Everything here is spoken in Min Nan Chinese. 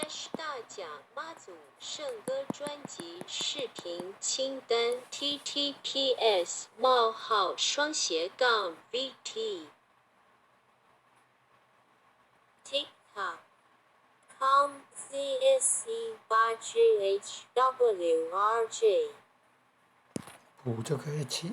大甲媽祖聖歌專輯視頻清單 TTPS://VT TikTok com ZSE 8 GHWRJ 補這個 H。